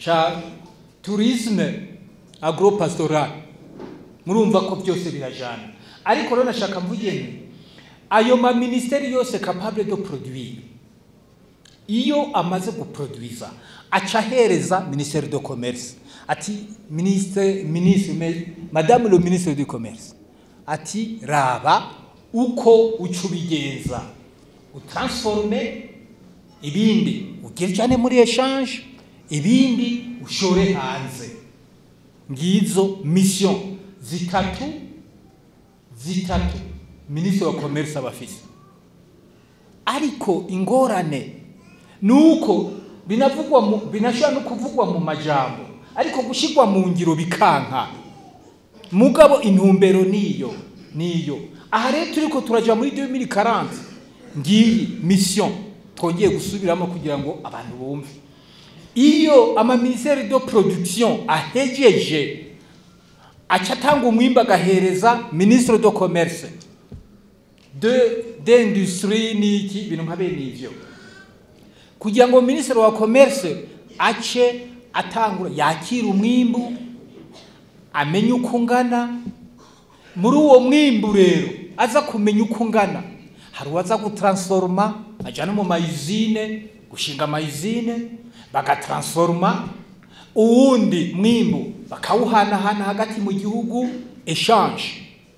Ca tourisme agropastoral. Murumva ko byose birajana. Ariko rero nashaka mvuge nti ayo ma ministeri yose capable de produire, iyo amaze guproduiza aca ahereza ministère de commerce, ati ministre, ministre, madame le ministre du commerce, ati raba uko uca ubigenza, utransforme ibindi ugire cyane muri échange, ibindi ushore hanze. Ngizo mission zitatu zitatu ministre wa commerce abafise. Ariko ingorane nuko binavugwa binashobora no kuvugwa mu majambo, ariko gushirwa mu ngiro bikanka. Mugabo intumbero niyo niyo. Aha rero turiko turaja muri 2040, ngiyi mission twongeye gusubiramo kugira ngo abantu bumve. Iyo ama ministère de production ahejeje, aca atanga umwimbu agahereza ministre de commerce, de d'industrie n'iki, ibintu nka bene ivyo, kugira ngo ministre wa commerce ace atangura yakira umwimbu, amenye uko ungana. Muri uwo mwimbu rero aza kumenya uko ungana, hari uwaza gutransforma ajana mu ma usine, gushinga ama usine bagatransforma, uwundi mwimbu bakawuhanahana hagati mu gihugu, échange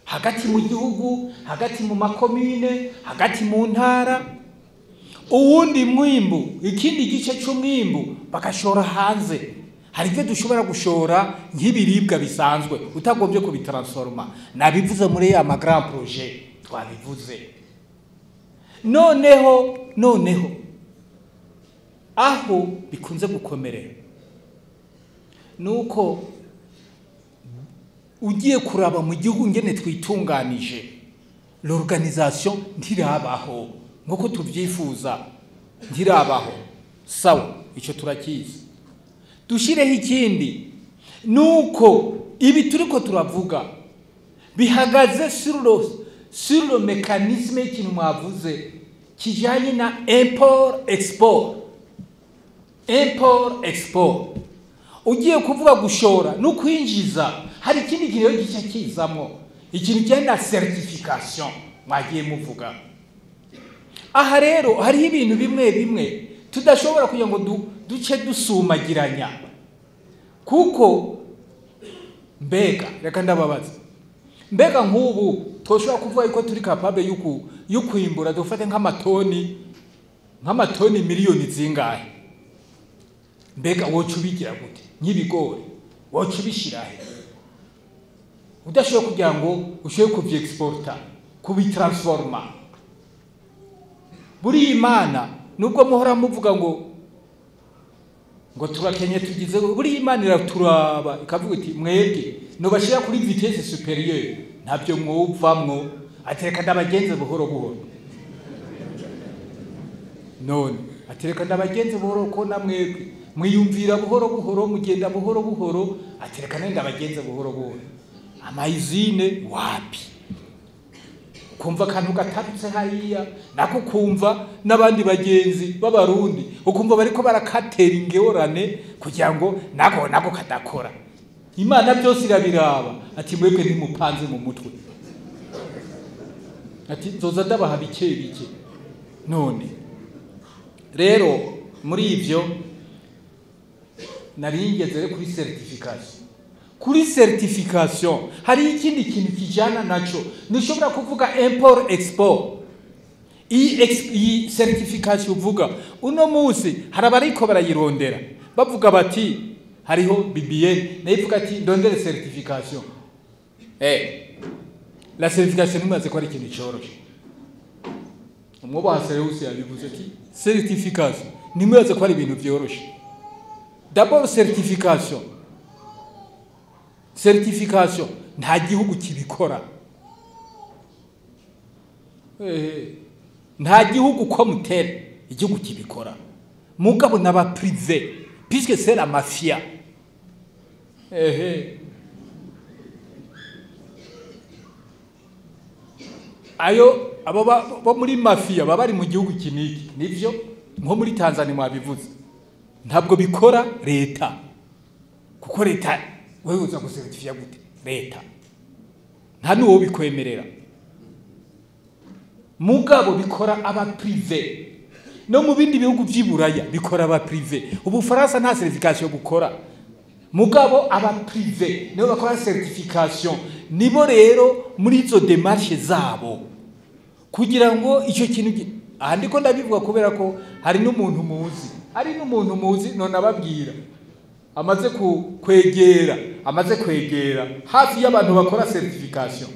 hagati mu gihugu, hagati mu makomine, hagati mu ntara. Uwundi mwimbu, ikindi gice c'umwimbu bagashora hanze. Hari ibyo dushobora gushora nk'ibiribwa bisanzwe utagombye kubitransforma, nabivuze muri ya ma grand projet twabivuze. Noneho aho bikunze gukomerera nuko ugiye kuraba mu gihugu ngene twitunganije, l'organisation ntirabaho nkuko tuvyifuza, ntirabaho. Sawa, ico turakizi. Dushireho ikindi nuko ibi turiko turavuga bihagaze sur le mécanisme y'ikintu mwavuze kijanye na import export. Import export, ugiye kuvuga gushora no kwinjiza, hari ikindi kintu rero gice kizamwo, ikintu kijanye na certification mwagiye muvuga. Aha rero hariho ibintu bimwe bimwe tudashobora kugira ngo duce dusumagiranya, kuko mbega reka ndababaza, mbega nk'ubu twoshobora kuvuga yuko turi capable yo kwimbura, dufate nk'amatoni miliyoni zingahe? Mbega woca ubigira gute? Nk'ibigori woca ubishira he udashoboye kugira ngo ushobore kuvyexporta, kubitransforma? Buriya Imana, nubwo muhora muvuga ngo turakenye tugize, buriya Imana iraturaba ikavuga iti mwebwe nobashira kuri vitesse supérieure ntabyo mwuvamwo, atereka ndabagenze buhoro buhoro. None atereka ndabagenze buhoro, ko namwebwe mwiyumvira buhoro buhoro, mugenda buhoro buhoro, atereka nenda ndabagenze buhoro buhoro. Ama usine wapi? Kumva akantu gatarutse hariya nako, kumva n'abandi bagenzi b'Abarundi ukumva bariko barakatera ingorane kugira ngo nako kadakora. Imana byose irabiraba, ati mwebwe ntimupanze mu mutwe, ati nzoza ndabaha bike bike. None rero muri ivyo nari ngeze kuri certification. Kuri certification hari ikindi kintu kijana naco, ntushobora kuvuga import export. Iyi certification uvuga uno munsi hari abariko barayirondera, bavuga bati hariho BBN nayo ivuga ati ndondere certification. La certification nimaze ko ari ikintu coroshe. Umwubaha Serewusi yabivuze ati certification nimwaze ko ari ibintu vyoroshe. D'abord certification nta gihugu kibikora, nta gihugu ko mutere igihugu kibikora, mugabo n'aba privé puisque c'est la mafia. Ayo abo bo muri mafia baba bari mu gihugu kiniki, nivyo nko muri Tanzania mwabivuze, ntabwo bikora leta. Kuko leta, wewe uza gusertifiya gute? Leta nta nuwo bikwemerera. Mugabo bikora aba privé. No mu bindi bihugu vy'iburaya bikora aba privé. Ubufaransa nta certification bukora, mugabo aba privé nibo bakora certification. Nibo rero muri izo démarche zabo kugira ngo icyo kintu, aha ndiko ndabivuga kubera ko hari n'umuntu muzi, hari n'umuntu muzi none ababwira amaze kwegera, amaze kwegera hafi y'abantu bakora certification.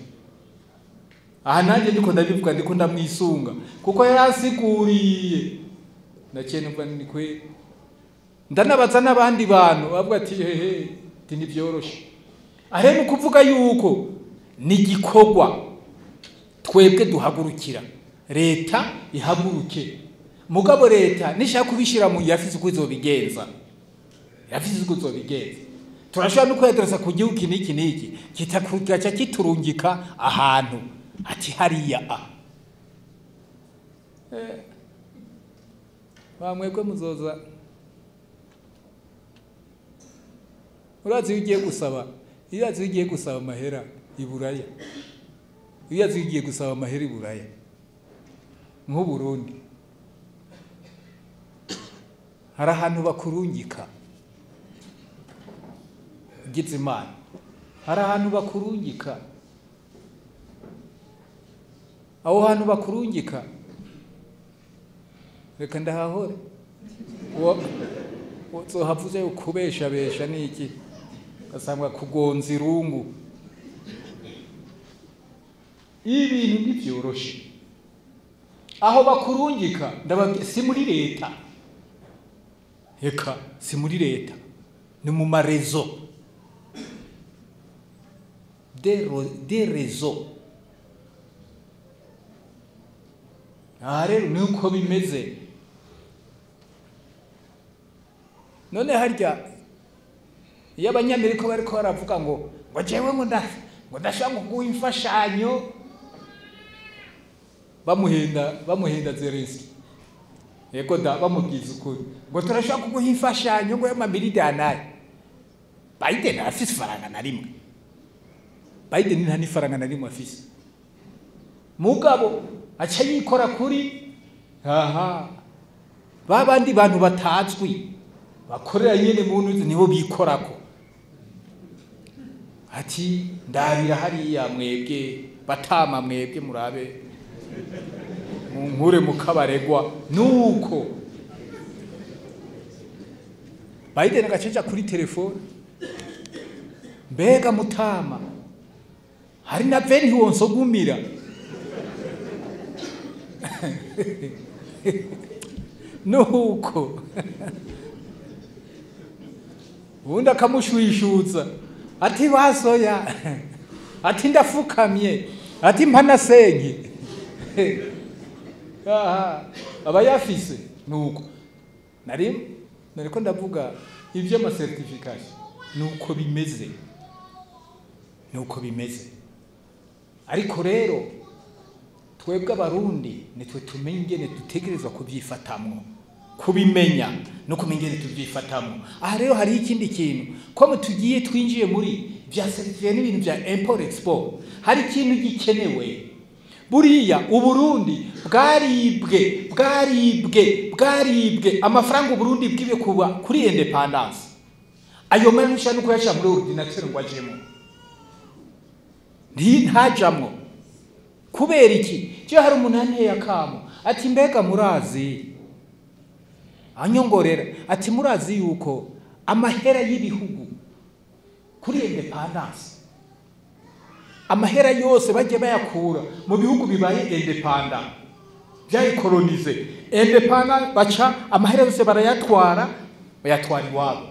Aha nanjye ndiko ndabivuga, ndiko ndamwisunga kuko yaransiguriye, naciye numva ni kwe. Ndanabaza n'abandi bantu, bavuga ati: "Hehe, ati ntibyoroshe." Ahe ni ukuvuga yuko ni igikorwa twebwe duhagurukira, leta ihaguruke. Mugabo leta nishaka kubishyira mu yafise uko izobigenza, yafise uko izobigenza. Turashobora no kwiyaderesa ku gihugu iki n'iki n'iki, kitakugaca kiturungika ahantu ati hariya a bamwebwe muzoza. Urazi iyo ugiye gusaba, urazi iyo ugiye gusaba amahera i Buraya, urazi iyo ugiye gusaba amahera i Buraya nk'Uburundi, hari ahantu bakurungika. Ugize Imana, hari ahantu bakurungika. Aho hantu bakurungika, reka ndahahore, uzohava ukubeshabesha n'iki, ugasanga kugonza irungu. Ibintu ntibyoroshe. Aho bakurungika, ndababwiye, si muri leta, eka si muri leta, ni mu ma réseaux, des réseaux. Aha rero ni uko bimeze. None harya iyo Abanyamerika bariko baravuga ngo jewe ngo ndashaka kuguha imfashanyo, bamuhenda Zelensky, yego da, bamubwiza ukuri ngo turashaka kuguha imfashanyo ngo y'amamiliyoni, Biden arafise ifaranga na rimwe? Biden nta n'ifaranga na rimwe afise. Mugabo aca yikora kuri aha ba bandi bantu batazwi bakorera nyene mu ntuzi, nibo bikorako, ati: "Ndabira hariya mwebwe batama, mwebwe murabe munkure mukabaregwa." Nuko Biden agaceja kuri telefone: "Mbega mutama, hari na veni wonsogumira?" Nuko ubundi akamushwishuza ati: "Basoya," ati: "Ndafukamye," ati: "Mpanasenke." Aha aba yafise. Nuko nari nariko ndavuga ivy'ama certification, nuko bimeze, nuko bimeze. Ariko rero twebwe Abarundi nitwe tumenye ingene dutegerezwa kubyifatamwo, kubimenya no kumenya ingene tubyifatamwo. Aha rero hari ikindi kintu, ko tugiye twinjiye muri bya certificat n'ibintu bya import export, hari ikintu gikenewe. Buriya Uburundi bwaribwe, bwaribwe, bwaribwe amafaranga. Uburundi bwibe kuba kuri indépendance, ayo mahera ushaka no kuyashyira muri ordinateur ngo ajemo, ntajamwo. Kubera iki? Je, hari umuntu anteye akamo ati: "Mbega murazi?" Anyongorera ati: "Murazi yuko amahera y'ibihugu kuri indépendance, amahera yose bagiye bayakura mu bihugu bibaye indépendant, byayikolonize indépendant, baca amahera yose barayatwara, bayatwara iwabo?"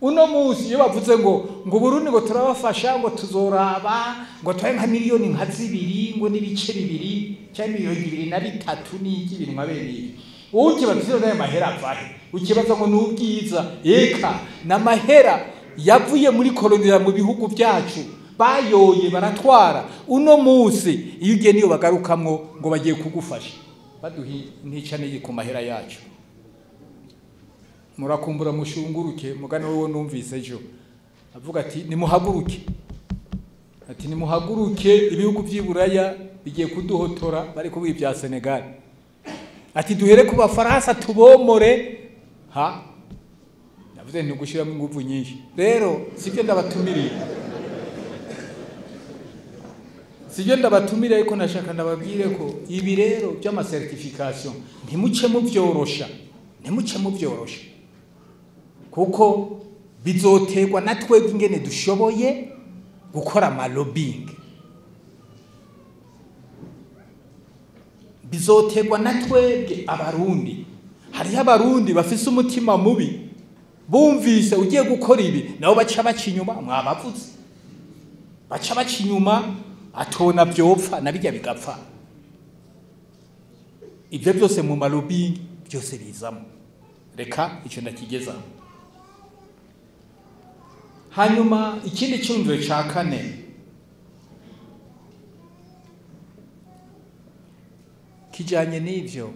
Uno munsi iyo bavuze ngo Burundi ngo turabafasha, ngo tuzoraba ngo twaye nka miliyoni nka 2 ngo n'ibice 2 cyangwa 23 n'iki, ibintu nka bene ibi, wowe ukibaza ivyo n'ayo mahera avahe? Ukibaza ngo ni ubwiza? Eka, n'amahera yavuye muri koloniya mu bihugu byacu, bayoye baratwara. Uno munsi iyo ugiye niyo bagarukamwo ngo bagiye kugufasha, baduha ntica n'iyi ku mahera yacu. Murakumbura mushunguruke mugani wowe numvise ejo. Avuga ati nimuhaguruke, ati nimuhaguruke, ibihugu vy'Iburaya bigiye kuduhotora. Bari kuvuga ibya Senegal, ati duhere ku Bafaransa tubomore. Ha, navuze nti gushiramo inguvu nyinshi. Rero sivyo ndabatumiriye, sivyo ndabatumiriye, ariko nashaka ndababwire ko ibi rero by'ama certification ntimuce muvyorosha, ntimuce muvyorosha, kuko bizoterwa na twebwe ingene dushoboye gukora ama lobbying. Bizoterwa na twebwe Abarundi. Hariho Abarundi bafise umutima mubi, bumvise ugiye gukora ibi nabo baca baca inyuma. Mwabavuze, baca baca inyuma, atona byopfa nabijya bigapfa. Ibyo byose mu ma lobbying byose bizamo. Reka icyo ndakigezaho. Hanyuma ikindi cyumviro cya kane kijanye n'ivyo,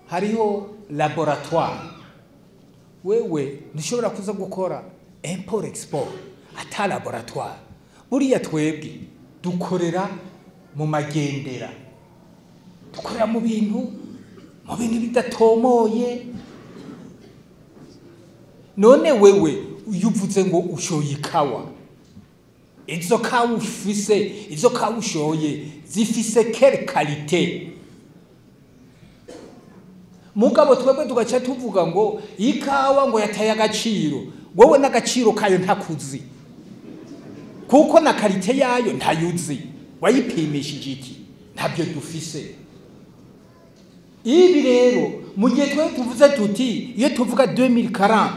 hariho laboratoire. Wewe ntushobora kuza gukora import export ata laboratoire. Buriya twebwe dukorera mu magendera, dukorera mu bintu bidatomoye. None wewe iyo uvuze ngo ushoye ikawa, izo kawa ufise, izo kawa ushoye zifise quelle qualité? Mugabo twebwe tugaca tuvuga ngo ikawa ngo yataye agaciro. Wowe n'agaciro kayo ntakuzi, kuko na qualité yayo ntayuzi. Wayipimishije iki? Ntabyo dufise. Ibi rero, mu gihe twe tuvuze tuti, iyo tuvuga 2040,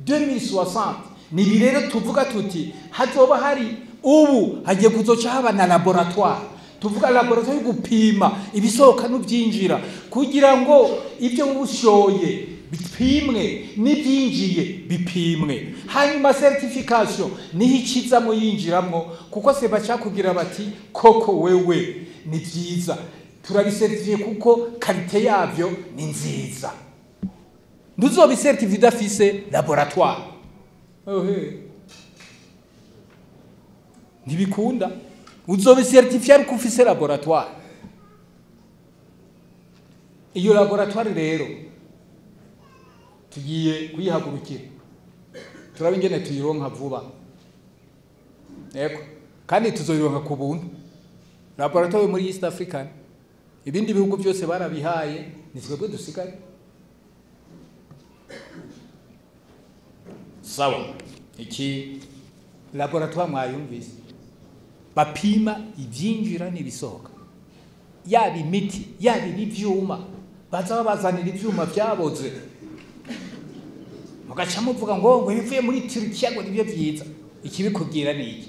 2060, ni ibi rero tuvuga tuti hazoba hari, ubu hagiye kuzoca haba na laboratoire. Tuvuga laboratoire yo gupima ibisohoka n'ubyinjira, kugira ngo ibyo ushoye bipimwe n'ibyinjiye bipimwe. Hanyuma certification niho ikizamo, yinjiramwo, kuko se baca kugira bati koko wewe ni byiza, turabicertifiye kuko qualité yavyo ni nziza. Ntuzobicertifiye udafise laboratoire. Ohe, ntibikunda. Uzobicertifiye ariko ufise laboratoire. Iyo laboratoire rero tugiye kuyihagurukira, turabe ingene tuyironka vuba. Yego, kandi tuzoyironka ku buntu. Laboratoire muri East African, ibindi bihugu byose barabihaye, ni twebwe dusigaye. Sawa, iki laboratoire mwayumvise, bapima ibyinjira n'ibisohoka, yaba imiti, yaba ibyuma. Baza babazanira ibyuma byaboze, mugaca muvuga ngo ibivuye muri Turukiya ngo nibyo byiza. Ikibikubwira ni iki?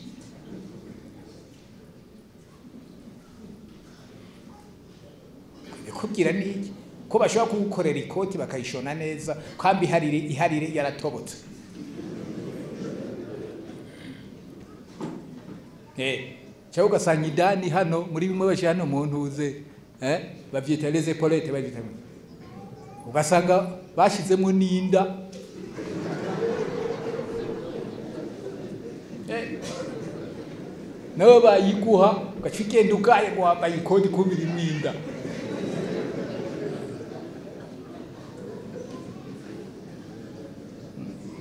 Ibikubwira ni iki ko bashobora kugukorera ikoti bakayishona neza, kwamba iharire iharire yaratobotse? Cyangwa ugasanga idani hano muri bimwe bashyira hano mu ntuze, bavyita les épaulettes, bavyita, ugasanga bashizemo n'inda. Nawe bayiguha, ugaca ugenda ugaye ngo wambaye ikoti kumbe irimwo inda.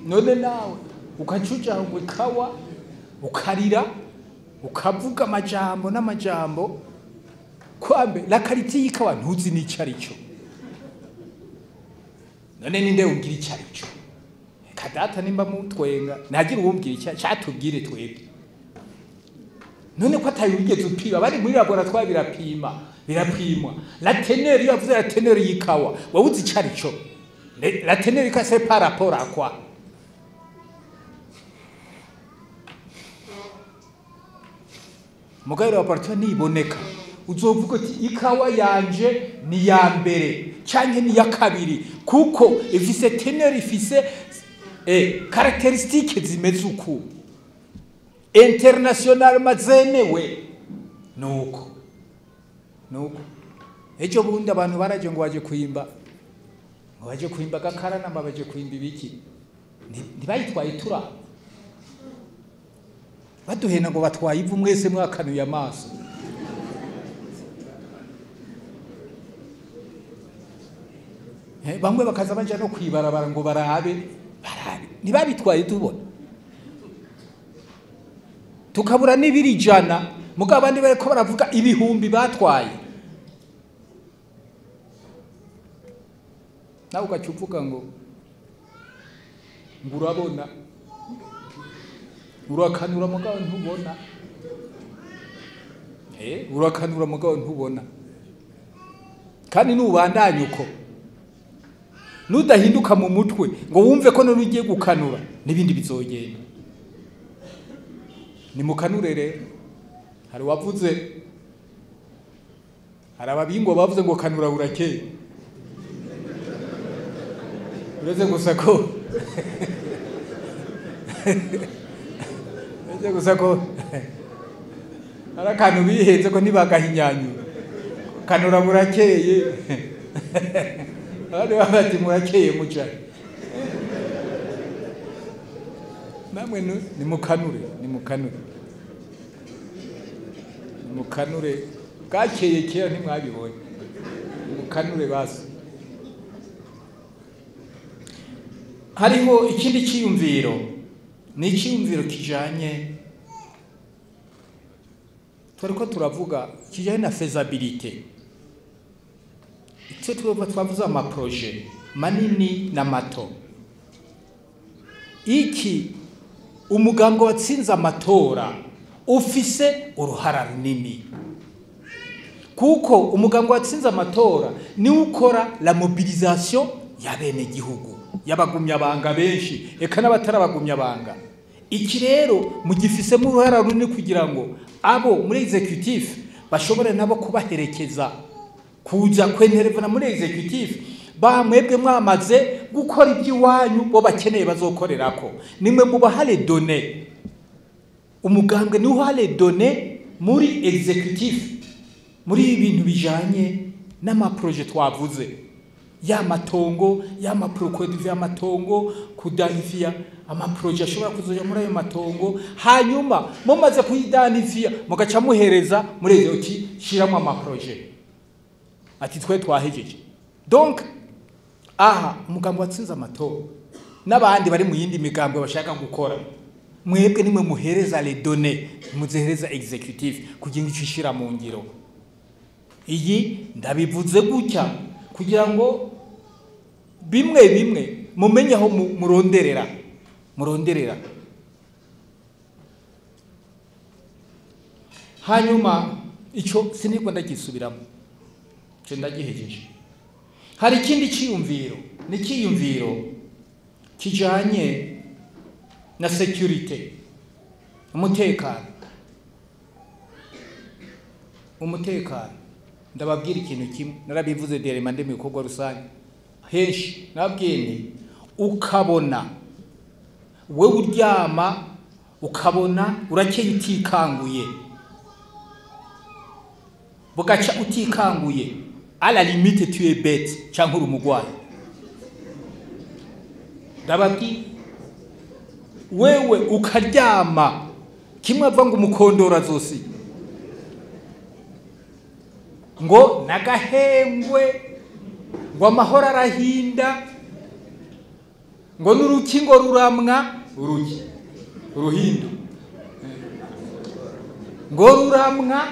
None nawe ugaca uja ngo ikawa, ukarira, ukavuga amajambo n'amajambo, kwambe la qualité y'ikawa ntuzi n'ico ari cyo. None ninde umbwira ico ari cyo? Kadata nimba mutwenga, ntagira uwumbwira icyo cyatubwire twebwe. None ko atayo wigeze upima? Bari muri laboratoire, birapima, birapimwa. La teneur, iyo yavuze la teneur y'ikawa, wowe uzi ico ari cyo? La teneur y'ikawa, c'est par rapport à quoi? Mugabo laboratoire niboneka, uzovuga uti ikawa yanje ni ya mbere canke ni ya kabiri, kuko ifise teneur, ifise caractéristiques zimeze uku, international zemewe. Nuko ejo bundi abantu baraje ngo baje kwimba, ngo baje kwimba gakara namba, baje kwimba ibiki. Ntibayitwaye tura. Baduhena ngo batwaye ivu, mwese mwakanuye amaso. Bamwe bakaza baja no kwibarabara ngo barabe barabe, ntibabitwaye tubona, tukabura n'ibiri 100, mugabo abandi bariko baravuga ibihumbi batwaye. Nawe ugaca uvuga ngo urabona, urakanura mugabo ntubona. Urakanura mugabo ntubona. Kandi nubandanya uko, nudahinduka mu mutwe ngo wumve ko none ugiye gukanura, n'ibindi bizogenda. Nimukanure rero. Hari wavuze, hari ababingwa bavuze ngo kanura burakeye, uretse gusa ko ari akantu bihenze ko ntibagahinyanyura. Kanura burakeye, abandi bati murakeye mucari. Namwe nimukanure, nimukanure, nimukanure. Bwakeye kera ntimwabibonye, nimukanure basi. Hariho ikindi cyiyumviro, ni icyiyumviro kijanye, twariko turavuga kijanye na faisabilité. Icyo twavuze amaproje manini na mato. Iki umugambwe watsinze amatora ufise uruhara runini, kuko umugambwe watsinze amatora ni ukora la mobilisation y'abene gihugu, y'abagumyabanga benshi, eka n'abatarabagumyabanga. Iki rero mugifisemo uruhara runini kugira ngo abo muri executif bashobore nabo kubaherekeza kuja kwenterevana muri executif, bamwebwe mwamaze gukora iby'iwanyu bo bakeneye bazokorerako. Nimwe mubahale données, umugambwe ni uhale données muri executif, muri ibintu bijanye n'amaproje twavuze, ya matongo, ya maprokodivya matongo, kudanifia amaproje ashobora kuzoja muri ayo matongo. Hanyuma mumaze kuyidanifia mugaca muhereza muri uti shiramwe amaproje, ati twe twahejeje. Donc aha umugambi watsinze amatora n'abandi bari mu yindi migambi bashaka gukora, mwebwe nimwe muhereza les données, muzihereza executif kugira ngo icishira mu ngiro. Iyi ndabivuze gutya kugira ngo bimwe bimwe mumenye aho muronderera, muronderera. Hanyuma ico sinigwa ndagisubiramo, ico ndagihejeje. Hari ikindi cyiyumviro, ni cyiyumviro kijanye na security, umutekano. Umutekano ndababwira ikintu kimwe, narabivuze derema ndi mu bikorwa rusange henshi, nababwiye nti ukabona wewe uryama ukabona urakeye utikanguye, bugaca utikanguye, à la limite tu es bête cyangwa uri umugwayi. Ndababwiye wewe ukaryama kimwe ava ngo umukondora zosi ngo nagahengwe, ngo amahoro arahinda, ngo n'uruki ngo ruramwa, uruki uruhindu ngo ruramwa,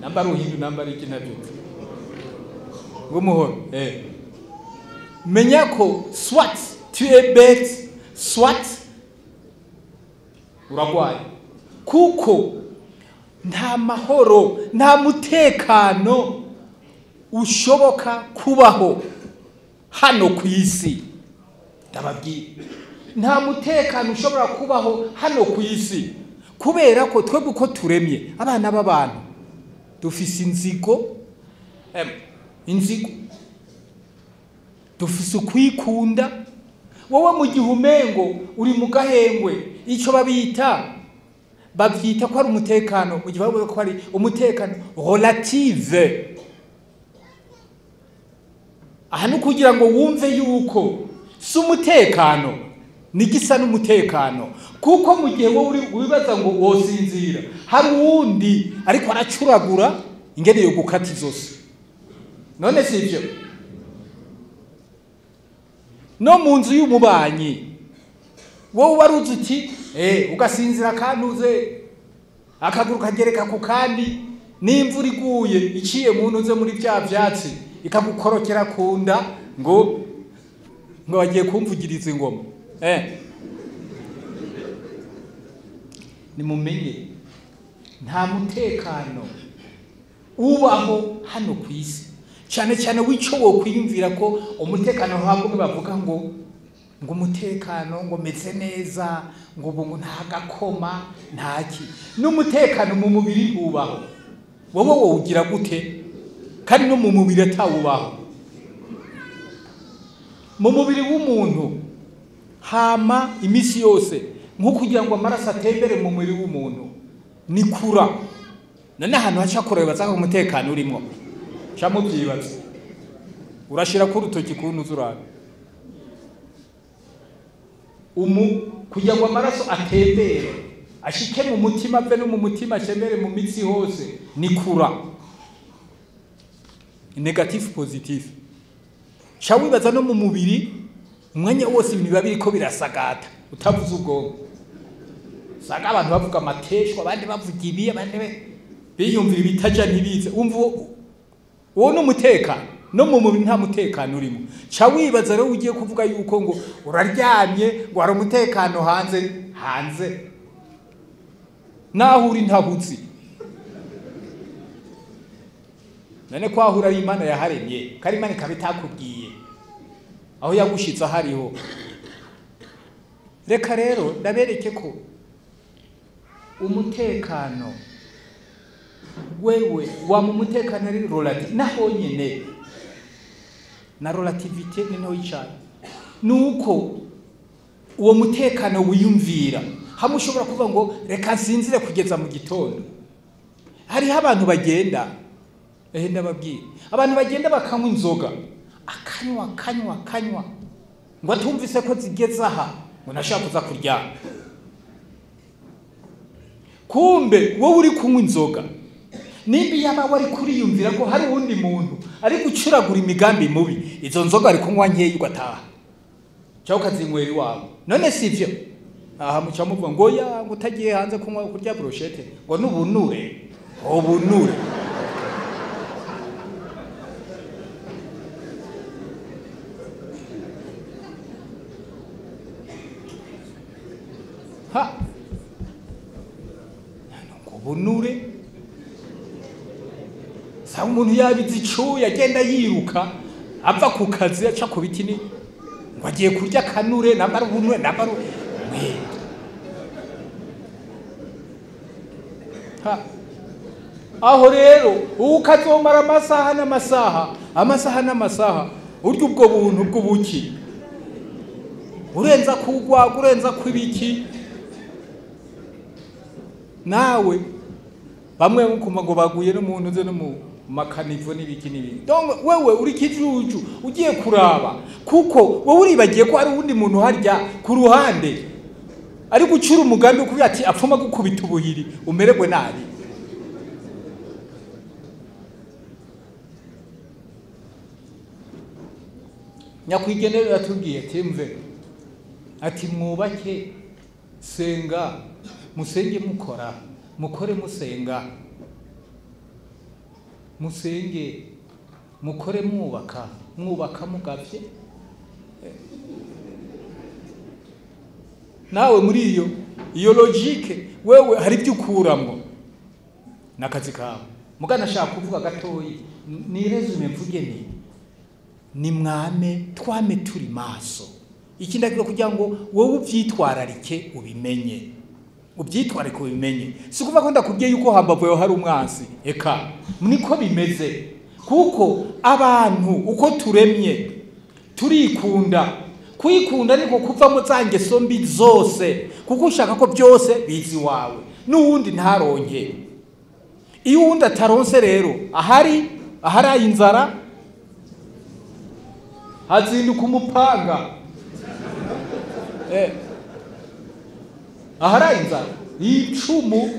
namba ruhindu namba iki nabyo ngo muhoro. Menya ko soit tu es bête, soit uragwaye, kuko nta mahoro nta mutekano ushoboka kubaho hano ku isi. Ndababwira nta mutekano ushobora kubaho hano ku isi, kubera ko twebwe uko turemye abana b'abantu dufise inzigo, inzigo dufise ukwikunda. Wowe mu gihe umengo uri mu gahengwe, ico babita bavyita ko ari umutekano, mu gihe bavuga ko ari umutekano relative. Aha ni kugira ngo wumve yuko si umutekano, Nigisa n'umutekano, kuko mu gihe wowe wibaza ngo wosinzira hari uwundi ariko aracuragura ingene yo gukata izose. None si ivyo? No mu nzu y'umubanyi wowe waruzi uti ugasinzira kantuze akaguru kagereka ku kandi, n'imvura iguye iciye mu ntuze muri bya vyatsi ikagukorokera kunda ngo bagiye kumvugiriza ingoma. Nimumenye nta mutekano ubaho hano ku isi, cyane cyane w'ico wokwiyumvira ko umutekano ntabwo bavuga ngo umutekano ngo meze neza, ngo ubu nta gakoma ntaki. N'umutekano mu mubiri ubaho, wowe wowugira gute kandi no mu mubiri atawubaho? Mu mubiri w'umuntu hama imisi yose nko kugira ngo amaraso atembere mu mubiri w'umuntu ni kura. None ahantu haca kure baza ko umutekano urimo, ca muvyibaza urashira ku rutoki kuntu uzurabe kugira ngo amaraso atembere ashike mu mutima ave no mu mutima atembere mu mitsi hose ni kura. Negatif positif. Ca wibaza no mu mubiri umwanya wose ibintu biba biriko birasagata utavuze ubwonko. Sanga abantu bavuga amateshwa, abandi bavuga ibi, abandi biyumvira ibitaja ntibize. Umva uwo n'umutekano no mu mubiri nta mutekano urimo. Ca wibaza rero ugiye kuvuga yuko ngo uraryamye ngo hari umutekano hanze hanze, naho uri ntahuzi. None ko ahura ari Imana yaharemye, kandi Imana ikaba itakubwiye aho yagushitse hariho. Reka rero ndabereke ko umutekano wewe wa mu mutekano ari relative, naho nyene na relativité ni ntoyi cyane. Nuko uwo mutekano wiyumvira hamwe ushobora kuvuga ngo reka nsinzire kugeza mu gitondo. Hariho abantu bagenda, ndababwira, abantu bagenda bakanywa inzoga, akanywa kanywa kanywa ngo atumvise ko zigeze aha ngo nashaka kuza kuryama. Kumbe wowe uri kunywa inzoga, nimba yaba wari kuriyumvira ko hari uwundi muntu ari gucuragura imigambi mubi, izo nzoga ari kunywa nkeyi ugataha cyangwa ukazinywera iwawe. None si ivyo? Aha muca muvuga ngo ya ngo utagiye hanze kunywa kurya brochette ngo n'ubunure ubunure. Ha ngo bunure. Sa umuntu yabize icuya agenda yiruka ava ku kazi aca ku biti ni ngo agiye kurya kanure nambara ubunure nambara. Ha aho rero ukazomara amasaha n'amasaha amasaha n'amasaha urya ubwo buntu bw'ubuki urenza kugwa urenza kwibiki. Nawe bamwe mukuma ngo baguye no muntu ze no mu makanivo n'ibiki n'ibiki. Donc wewe uri kijuju ugiye kuraba, kuko wowe uribagiye ko ari uwundi muntu harya ku ruhande ari gucura umugambi kubi ati apfuma gukubita ubuhiri umererwe nabi. Nyakwigenera yatubwiye ati mve, ati mwubake senga, musenge mukora, mukore musenga, musenge mukore mwubaka, mwubaka mugavye. Nawe muri iyo logique wewe hari ibyo ukuramwo nakazi kawe. Mugana ashaka kuvuga gatoyi ni resume mvuge ni mwame twame turi maso. Iki ndakiro kugira ngo wowe uvyitwararike ubimenye, ubyitwararike ubimenye. Si kuvuga ko ndakubwiye yuko hambavu yawe hari umwansi, eka niko bimeze. Kuko abantu uko turemye turikunda. Kwikunda niko kuvamo za ngeso mbi zose, kuko ushaka ko byose bizi wawe n'uwundi ntaronke. Iyo uwundi ataronse rero ahari inzara hazinduka umupanga. Aharaye inzara icumu.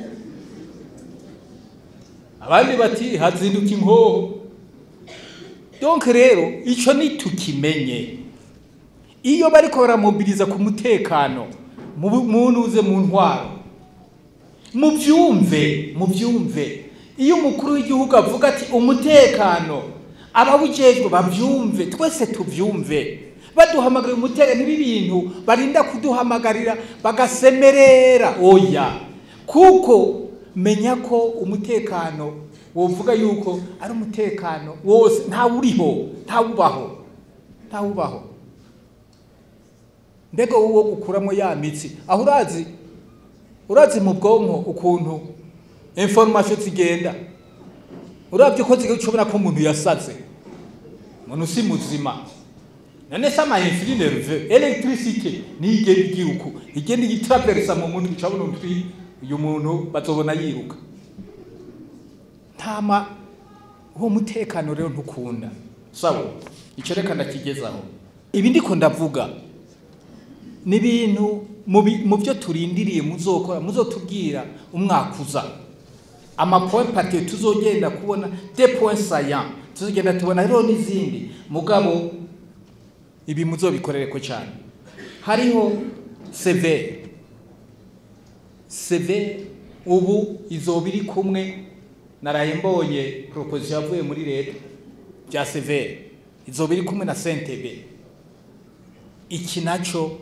Abandi bati hazinduka inkoho. Donc rero ico nitukimenye, iyo bariko baramobiliza ku mutekano munuze mu ntwaro, muvyumve. Iyo umukuru w'igihugu avuga ati umutekano, abawujejwe bavyumve, twese tuvyumve. Baduhamagarira umutekano, n'ibi bintu barinda kuduhamagarira bagasemerera, oya. Kuko menya ko umutekano wovuga yuko ari umutekano wose, ntawuriho, ntawubaho. Mbega uwo gukuramo ya mitsi, aho urazi mu bwonko ukuntu information zigenda, uravye ko zigenda ko umuntu yasaze, umuntu si muzima. None sama influx nerveux, électricité nigenda igiruko, igenda itraversa mu mutwe, ucabona umutwe uyu muntu bazobona yiruka. Ntama uwo mutekano rero ntukunda. Sawa, ico reka ndakigezaho. Ibi ndiko ndavuga ni bintu mu byo turindiriye muzokora, muzotubwira umwakuza. Ama point parti tuzogenda kubona des points saillants, tuzogenda tubona rero n'izindi, mugabo ibi muzobikorereko cyane. Hariho CV ubu izobiri kumwe, naraye mbonye proposition yavuye muri leta bya CV izobiri kumwe na CNTB. Iki naco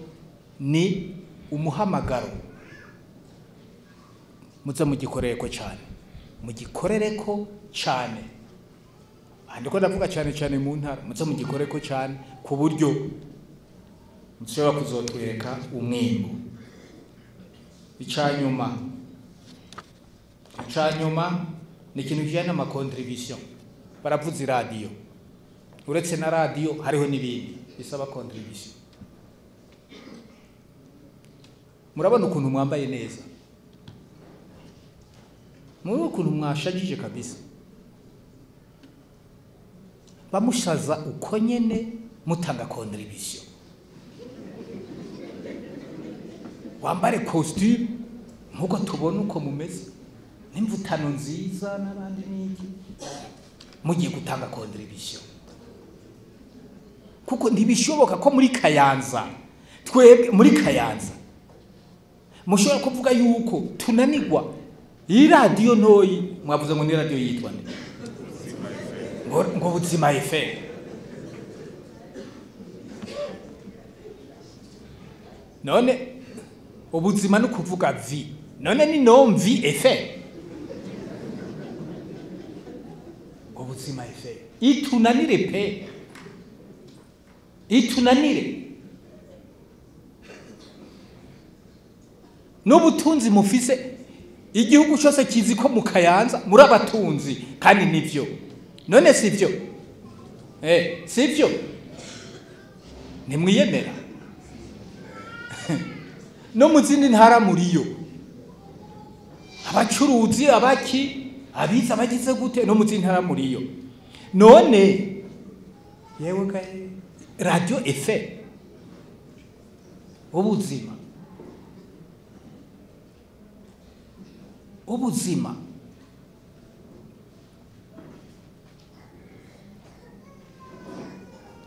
ni umuhamagaro, muze mugikorereko cyane, mugikorereko cyane. Andiko ndavuga cyane cyane mu ntara, muze mugikorereko cyane ku buryo mushobora kuzotwereka umwimbu. Icanyuma ni ikintu kijyanye n'ama contribution. Baravuza iradiyo, uretse na radiyo hariho n'ibindi bisaba contribution. Murabona ukuntu mwambaye neza, murabona ukuntu mwashajije kabisa. Bamushaza uko nyene mutanga contribution. Wambare costume nkuko tubona uko mumeze, n'imvutano nziza n'abandi n'iki, mugiye gutanga contribution. Kuko ntibishoboka ko muri Kayanza, twebwe muri Kayanza mushobora kuvuga yuko tunanigwa. Iyi radio ntoyi mwavuze ngo ni radio yitwa nde? Ngo Buzima FM. None ubuzima no kuvuga vi, none ni non vi FM. Ngo Buzima FM itunanire pe, itunanire. N'ubutunzi mufise, igihugu cyose kizi ko mu Kayanza muri abatunzi, kandi nivyo. None sivyo? Sivyo? Nimwiyemera. No mu zindi ntara muriyo, abacuruzi, abaki, abiza abagize gute, no mu zindi ntara muriyo. None yewe gaye radio FM ubuzima, ubuzima.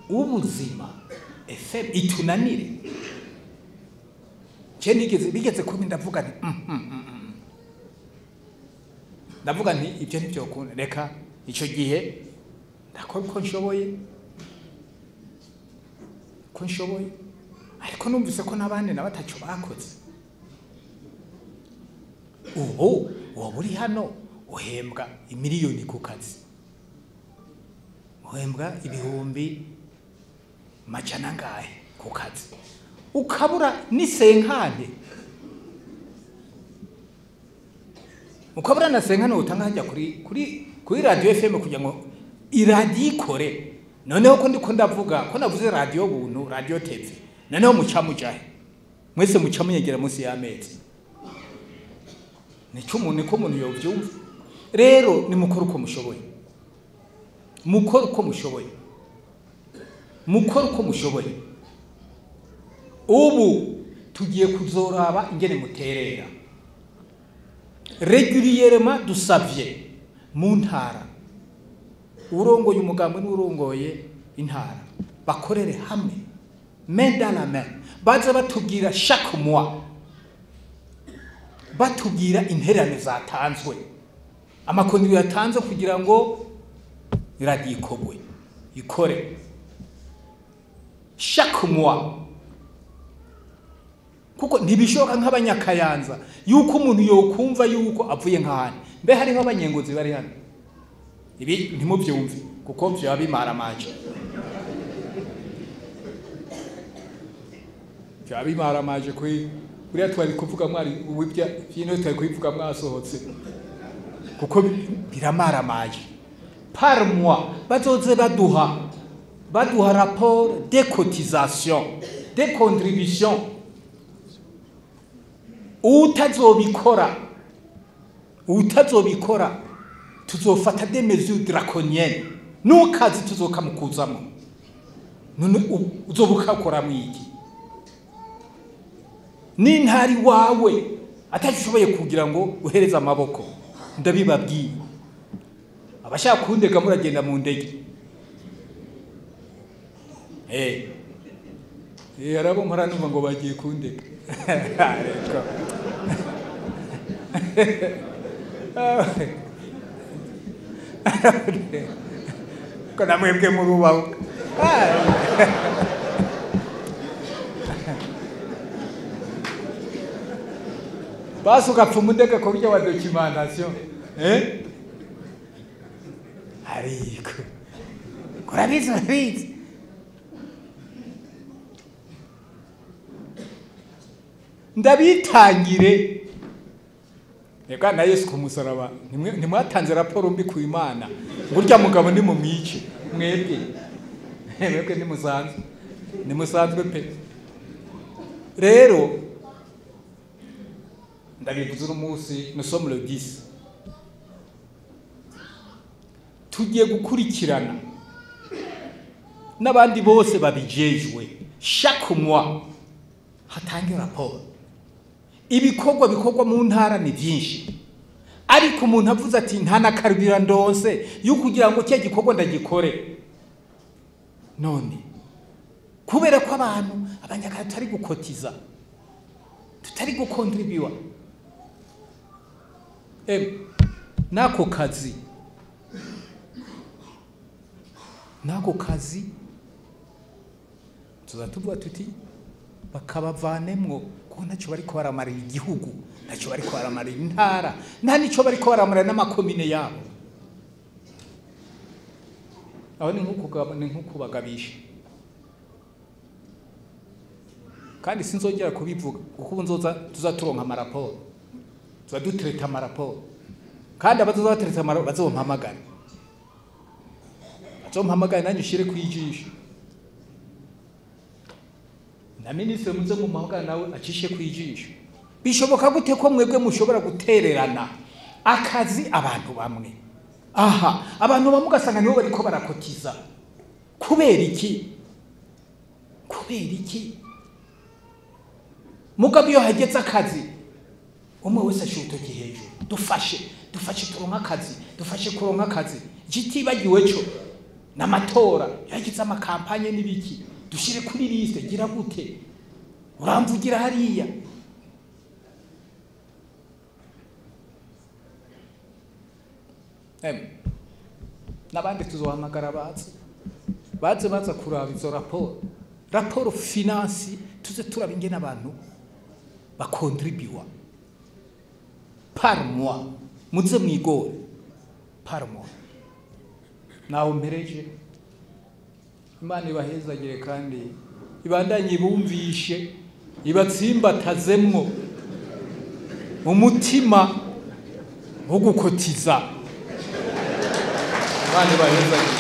Ubuzima FM itunanire. Je nigeze bigeze kumi ndavuga nti ndavuga nti ibyo ntibyokunda, reka ico gihe ndakora uko nshoboye, ariko numvise ko n'abandi nabataco bakoze. Ubu woba uri hano uhembwa imiliyoni ku kazi, uhembwa ibihumbi majana angahe ku kazi, ukabura n'isenkane, ukabura na senkane utanga hajya kuri radio FM kugira ngo iradiyo ikore. Noneho ko ndiko ndavuga ko navuze radio buntu, radio TV, noneho muca mujahe mwese muca munyegera munsi y'amezi. Nico umuntu ko umuntu yovyumva. Rero ni mukora uko mushoboye, mukora uko mushoboye, mukora uko mushoboye. Ubu Tugiye kuzoraba ingene muterera régulièrement. Dusavye mu ntara, urongoye umugambwe n'urongoye intara bakorere hamwe, main dans la main, baze batubwira chaque mois, batubwira intererano zatanzwe, ama contributions yatanzwe kugira ngo iradiyo ikogwe, ikore chaque mois, kuko ntibishoboka nk'abanyakayanza yuko umuntu yokumva yuko avuye nk'ahandi. Mbe hariho abanyengozi bari hano? Ibi ntimubyumve kuko byaba bimaramaje, byaba bimaramaje. Kuri buriya twari kuvuga mwari uwibya byino, twari kubivuga mwasohotse, kuko biramaramaje. Par mois bazoze baduha rapport des cotisations, des contributions. Utazobikora tuzofata des mesures draconiennes, n'ukazi tuzokamukuzamo. None uzobuka ukora mwiki n'intari wawe atashoboye kugira ngo uhereze amaboko? Ndabibabwiye, abashaka kundega muragenda mu ndege. Arabo mpora numva ngo bagiye kundega. Reka, ko namwebwe murubaho. Basi ugapfa umundega ko burya wa documentation, eh, ariko kurabizi, urabizi. Ndabitangire reka na Yesu ku musaraba, ntimwatanze raporo mbi ku Imana burya mugabo ni mumwice? Mwebwe nimusanzwe pe. Rero ndabivuze uno munsi, nous sommes le 10, tugiye gukurikirana n'abandi bose babijejwe, chaque mois hatange raporo. Ibikorwa bikorwa mu ntara ni byinshi, ariko umuntu avuze ati nta na carburant ndonse yo kugira ngo cya gikorwa ndagikore, none kubera ko abantu abanyakara tutari gukotiza, tutari gukontribuwa, nako kazi tuza tuvuga tuti bakabavanemwo, kuko ntacyo bariko baramarira igihugu, ntacyo bariko baramarira intara, nta nico bariko baramarira n'amakomine yabo. Aho ni nk'ukubagabisha, kandi sinzongera kubivuga, kuko ubu nzoza tuza turonka amaraporo, tuza dutereta amaraporo, kandi abazoza batereta amaraporo bazompamagare nanjye ushire kwijisho, na minisitiri muze mu mahugana nawe acishe kwijisho. Bishoboka gute ko mwebwe mushobora gutererana akazi abantu bamwe aha, abantu bamwe ugasanga nibo bariko barakotiza? Kubera iki? Kubera iki? Mugabo iyo hageze akazi, umwe wese ashira urutoki hejuru: dufashe, dufashe turonke akazi, dufashe kuronka akazi. Ikitibagiwe co n'amatora, yagize ama campagnes n'ibiki, dushire kuri liste, gira gute, uramvugira hariya. N'abandi tuzohamagara baze baza kuraba izo raporo finance, tuze turaba ingene abantu bakontribuwa par mois. Muze mwigore par mois. Naho mpereje. Imana ibahezagire kandi ibandanye ibumvishe, ibatsimbatazemwo umutima wo gukotiza. Imana ibahezagire.